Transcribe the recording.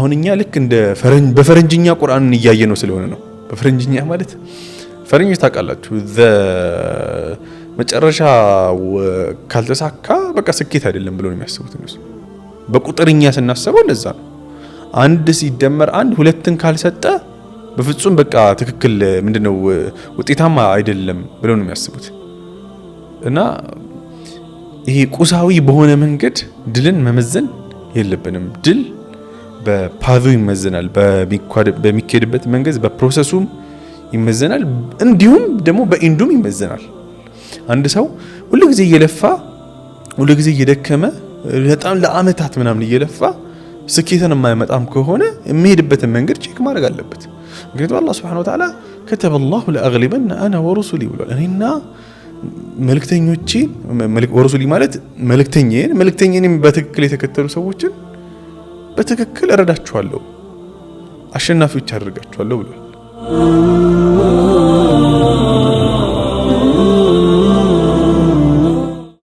አሁን እኛ ልክ እንደ በፈረንጅኛ ቁርአንን እያየ ነው ስለሆነ ነው። በፈረንጅኛ ማለት ፈረንጅ ታውቃላችሁ፣ መጨረሻ ካልተሳካ በቃ ስኬት አይደለም ብሎ ነው የሚያስቡት እነሱ። በቁጥርኛ ስናስበው እንደዛ ነው። አንድ ሲደመር አንድ ሁለትን ካልሰጠ በፍጹም በቃ ትክክል ምንድነው ውጤታማ አይደለም ብለው ነው የሚያስቡት። እና ይሄ ቁሳዊ በሆነ መንገድ ድልን መመዘን የለብንም። ድል በፓዙ ይመዘናል፣ በሚካሄድበት መንገድ በ process ኡም ይመዘናል፣ እንዲሁም ደግሞ በ end ኡም ይመዘናል። አንድ ሰው ሁሉ ጊዜ እየለፋ፣ ሁሉ ጊዜ እየደከመ፣ በጣም ለአመታት ምናምን እየለፋ ስኬትን የማይመጣም ከሆነ የሚሄድበትን መንገድ check ማድረግ አለበት። ምክንያቱም አላህ سبحانه وتعالى كتب الله لأغلبن أنا ورسلي ብሏል። እኔና መልእክተኞቼ፣ ورسلي ማለት መልእክተኛዬን፣ መልእክተኛዬን በትክክል የተከተሉ ሰዎችን በትክክል እረዳችኋለሁ፣ አሸናፊዎች አደርጋችኋለሁ ብሏል።